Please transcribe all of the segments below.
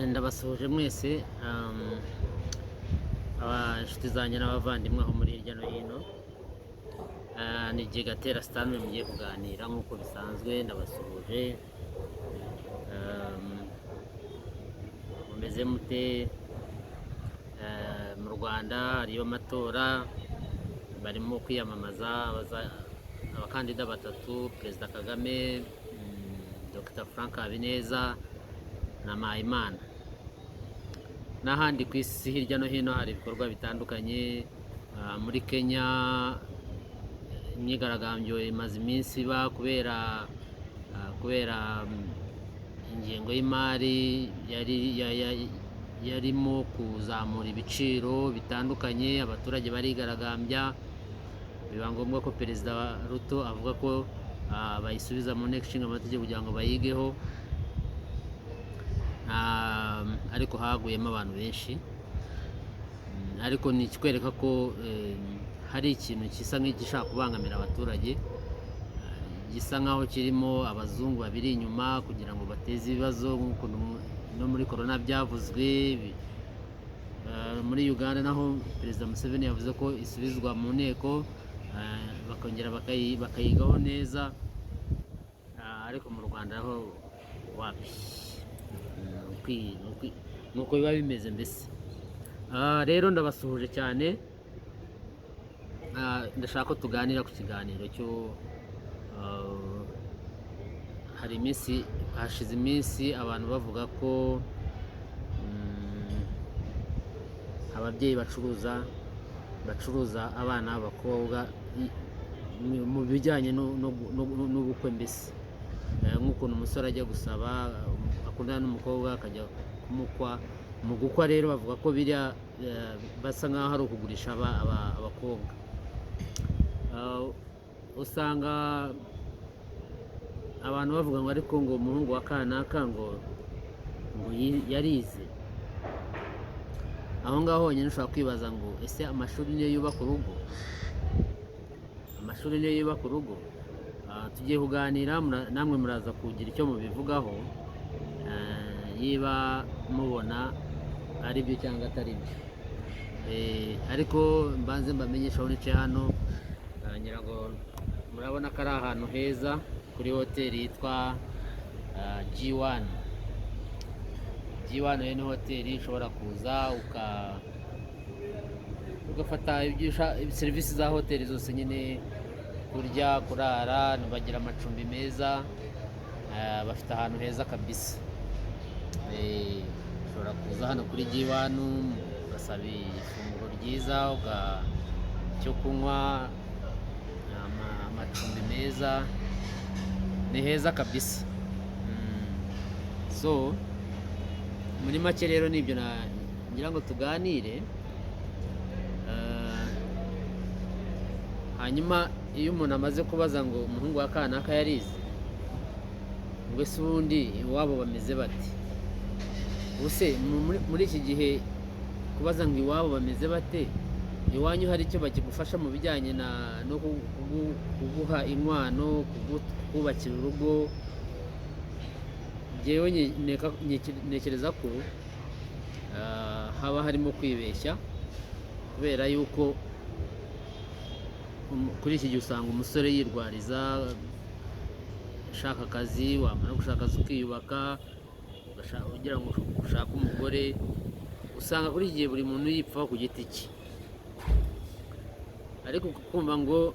Ndabasuhuje mwese, inshuti zanjye n'abavandimwe aho muri hirya no hino. Ni Gatera Stanley mugiye kuganira nk'uko bisanzwe, ndabasuhuje. Mumeze mute? Mu Rwanda hariyo amatora, barimo kwiyamamaza abakandida batatu: Perezida Kagame, Dr Frank Habineza na Mpayimana. N'ahandi ku isi hirya no hino hari ibikorwa bitandukanye. Muri Kenya imyigaragambyo imaze iminsi iba kubera ingengo y'imari yari yarimo kuzamura ibiciro bitandukanye. Abaturage barigaragambya, biba ngombwa ko Perezida Ruto avuga ko bayisubiza mu Nteko Ishinga Amategeko kugira ngo bayigeho. Ariko haguyemo abantu benshi. Ariko ni ikikwereka ko hari ikintu gisa nk'igishaka kubangamira abaturage, gisa nk'aho kirimo abazungu babiri inyuma kugira ngo bateze ibibazo, nk'ukuntu no muri korona byavuzwe. Muri Uganda naho Perezida Museveni yavuze ko isubizwa mu nteko, bakongera bakayigaho neza. Ariko mu Rwanda ho wapi. Ni uko biba bimeze mbese. Rero ndabasuhuje cyane. Ndashaka ko tuganira ku kiganiro cyo hari iminsi, hashize iminsi abantu bavuga ko ababyeyi bacuruza abana b'abakobwa mu bijyanye n'ubukwe mbese. Nk'ukuntu umusore ajya gusaba, akundana n'umukobwa akajya kumukwa. Mu gukwa rero bavuga ko biriya basa nk'aho ari ukugurisha abakobwa. Usanga abantu bavuga ngo ariko ngo umuhungu wa kanaka ngo yarize. Aho ngaho honyine ushobora kwibaza ngo: ese amashuri niyo yubaka urugo? Amashuri niyo yubaka urugo? Tugiye kuganira, namwe muraza kugira icyo mubivugaho, niba mubona ari byo cyangwa atari byo. Ariko mbanze mbamenyesha aho nicaye hano. Ngira ngo murabona ko ari ahantu heza kuri hoteli yitwa G1. G1 rero ni hoteli ushobora kuza ugafata serivisi za hoteli zose nyine: kurya, kurara, bagira amacumbi meza, bafite ahantu heza kabisa. Ushobora kuza hano kuri G1 ugasaba ifunguro ryiza, icyo kunywa, amacumbi meza, ni heza kabisa. So muri make rero nibyo ngira ngo tuganire. Hanyuma iyo umuntu amaze kubaza ngo umuhungu wa kanaka yarize, ngo ese ubundi iwabo bameze bate? Ubuse muri iki gihe kubaza ngo iwabo bameze bate, iwanyu hari icyo bakigufasha mu bijyanye no kuguha inkwano, kubakira urugo? Njyewe ntekereza ko haba harimo kwibeshya, kubera yuko kuri iki gihe usanga umusore yirwariza ashaka akazi, wamara gushaka akazi ukiyubaka, ugira ngo ushake umugore. Usanga kuri iki gihe buri muntu yipfaho ku giti cye. Ariko kumva ngo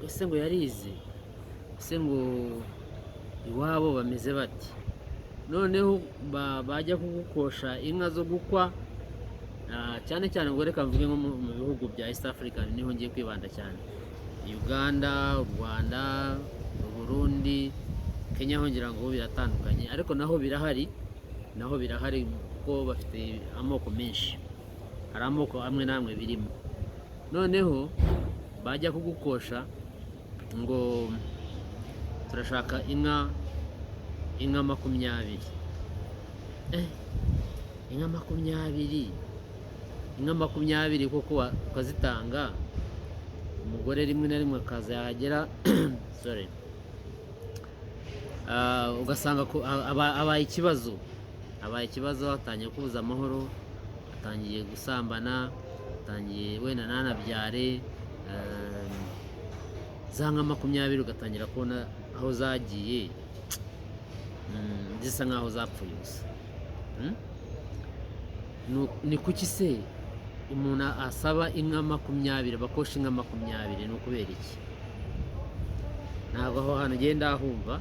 ese ngo yarize, ese ngo iwabo bameze bate, noneho bajya kugukosha inka zo gukwa, cyane cyane ngo reka mvuge nko mu bihugu bya East Africa, niho ngiye kwibanda cyane: Uganda, u Rwanda, u Burundi, Kenya ho ngira ngo biratandukanye, ariko naho birahari, naho birahari kuko bafite amoko menshi, hari amoko amwe n'amwe birimo. Noneho bajya kugukosha ngo turashaka inka 20. Inka 20, inka 20 koko ukazitanga, umugore rimwe na rimwe akaza yahagera, sorry, ugasanga ko abaye ikibazo. Abaye ikibazo, atangiye kubuza amahoro, atangiye gusambana, atangiye wenda ntanabyare. Za nka 20 ugatangira kubona aho zagiye, zisa nkaho zapfuye ubusa. Ni kuki se umuntu asaba inka 20, bakosha inka 20? Ni ukubera iki? Ntabwo aho hantu ugenda ahumva.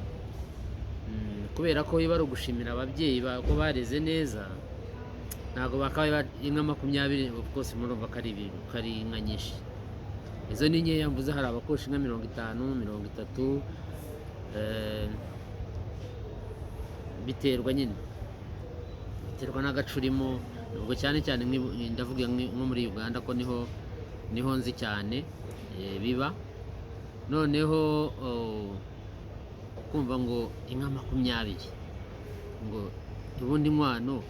Kubera ko iyo ari ugushimira ababyeyi ko bareze neza, ntabwo bakabaye inka 20. Of course murumva ko ari ibintu, ko ari inka nyinshi. Izo ni nkeya mvuze. Hari abakosha inka 50, 30, biterwa nyine, biterwa n'agace urimo. Ubwo cyane cyane ndavuga nko muri Uganda, ko niho nzi cyane biba. Noneho kumva ngo inka 20, ngo ubundi inkwano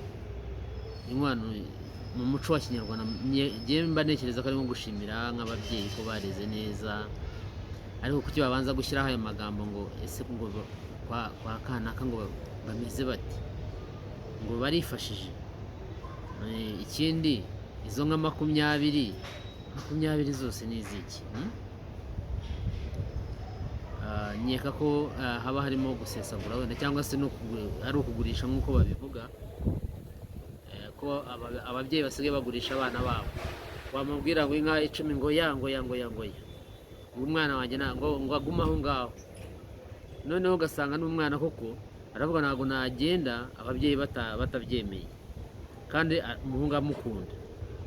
mu muco wa kinyarwanda, njyewe mba ntekereza ko ari nko gushimira nk'ababyeyi ko bareze neza. Ariko kuki babanza gushyiraho ayo magambo ngo ese ngo kwa kanaka ngo bameze bate, ngo barifashije? Ikindi, izo nka 20 zose ni iziki? Nkeka ko haba harimo gusesagura wenda, cyangwa se no ari ukugurisha nk'uko babivuga, ko ababyeyi basigaye bagurisha abana babo. Wamubwira ngo inka 10, ngo ya, ngo ya, ngo ya, ngo ya, ngo umwana wanjye ngo agume aho ngaho. Noneho ugasanga n'umwana koko aravuga: "Ntabwo nagenda ababyeyi batabyemeye." Kandi umuhungu amukunda,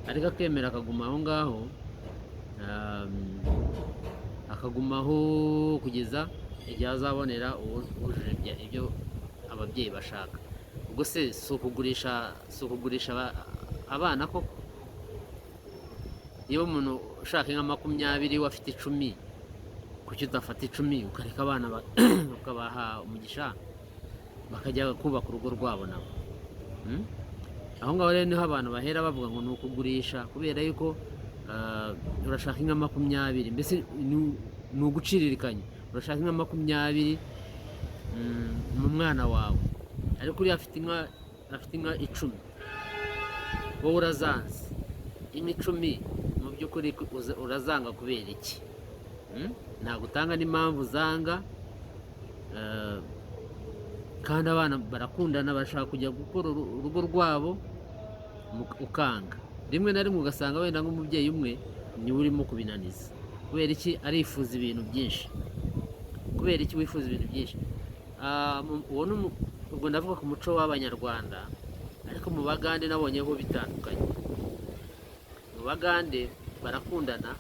ariko akemera akaguma aho ngaho, akagumaho kugeza igihe azabonera uwujuje ibyo ababyeyi bashaka. Ubwo se si ukugurisha abana koko? Niba umuntu ushaka inka 20, we afite 10, kuki udafata 10 ukareka abana ukabaha umugisha bakajya kubaka urugo rwabo nabo? Aho ngaho rero niho abantu bahera bavuga ngo ni ukugurisha, kubera yuko urashaka inka 20, mbese ni uguciririkanya. Urashaka inka 20 mu mwana wawe, ariko uriya afite inka 10, wowe urazanze. Inka 10 mu by'ukuri urazanga kubera iki? Ntabwo utanga n'impamvu zanga, kandi abana barakundana, bashaka kujya gukora urugo rwabo, ukanga. Rimwe na rimwe ugasanga wenda nk'umubyeyi umwe niwe urimo kubinaniza. Kubera iki? Arifuza ibintu byinshi. Kubera iki wifuza ibintu byinshi? Uwo ni ubwo ndavuga ku muco w'Abanyarwanda, ariko mu Bagande nabonyeho bitandukanye. Mu Bagande barakundana,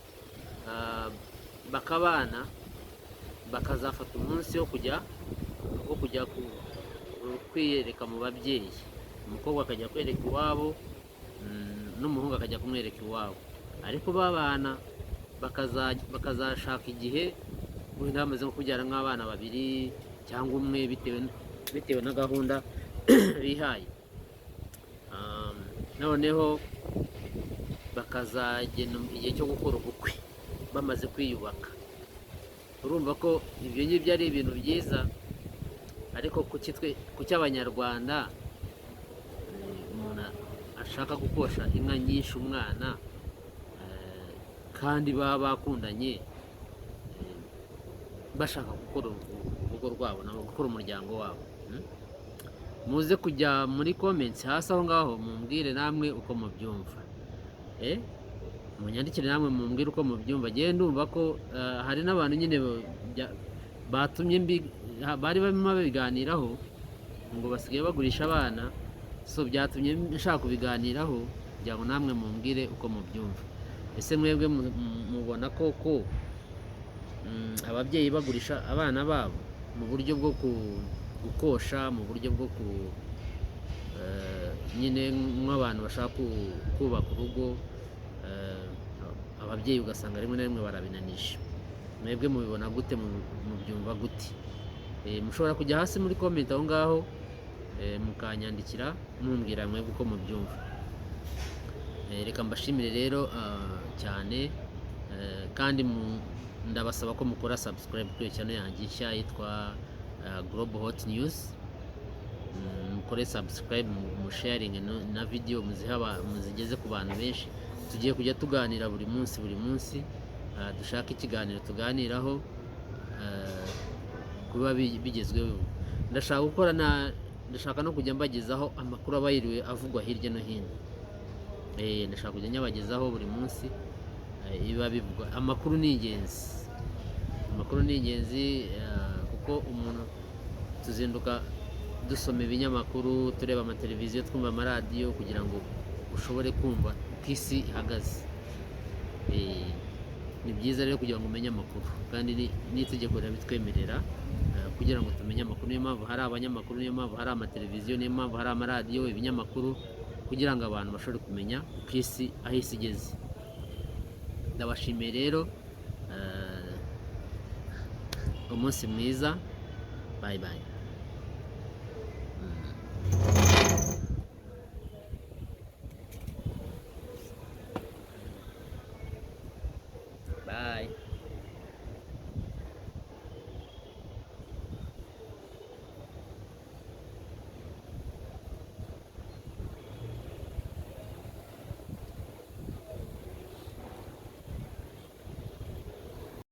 bakabana, bakazafata umunsi wo kujya kwiyereka mu babyeyi. Umukobwa akajya kwereka iwabo, n'umuhungu akajya kumwereka iwabo, ariko babana bakazashaka igihe wenda bamaze nko kubyara nk'abana babiri cyangwa umwe, bitewe na gahunda bihaye. Noneho bakazagena igihe cyo gukora ubukwe bamaze kwiyubaka. Urumva ko ibyo ngibyo ari ibintu byiza. Ariko kuki twe, kuki Abanyarwanda, umuntu ashaka gukosha inka nyinshi umwana, kandi baba bakundanye, bashaka gukora urugo rwabo nabo, gukora umuryango wabo? Muze kujya muri comments hasi aho ngaho mumbwire namwe uko mubyumva. Munyandikire namwe mumbwire uko mubyumva. Ngewe ndumva ko hari n'abantu nyine batumye bari barimo babiganiraho ngo basigaye bagurisha abana. So byatumye nshaka kubiganiraho kugira ngo namwe mumbwire uko mubyumva. Ese mwebwe mubona koko ababyeyi bagurisha abana babo mu buryo bwo gukosha, mu buryo bwo ku nyine nk'abantu bashaka kubaka urugo, ababyeyi ugasanga rimwe na rimwe barabinanisha? Mwebwe mubibona gute? Mubyumva gute? Mushobora kujya hasi muri comment aho ngaho, mukanyandikira mumbwira mwebwe uko mubyumva. Reka mbashimire rero cyane, kandi ndabasaba ko mukora subscribe kuri iyo channel yanjye nshya yitwa Global Hot News. Mukore subscribe, musharinge na video, muzihe muzigeze ku bantu benshi. Tugiye kujya tuganira buri munsi, buri munsi. Dushake ikiganiro tuganiraho kuba bigezweho. Ndashaka gukora na ndashaka no kujya mbagezaho amakuru aba yiriwe avugwa hirya no hino. Ndashaka kujya nyabagezaho buri munsi biba bivugwa. Amakuru ni ingenzi, amakuru ni ingenzi, kuko umuntu tuzinduka dusoma ibinyamakuru, tureba amateleviziyo, twumva amaradiyo, kugira ngo ushobore kumva uko isi ihagaze. Ni byiza rero kugira ngo umenye amakuru, kandi n'itegeko rirabitwemerera kugira ngo tumenye amakuru. Niyo mpamvu hari abanyamakuru, niyo mpamvu hari amateleviziyo, niyo mpamvu hari amaradiyo, ibinyamakuru, kugira ngo abantu bashobore kumenya uko isi, aho isi igeze. Ndabashimiye rero, umunsi mwiza, bye bye.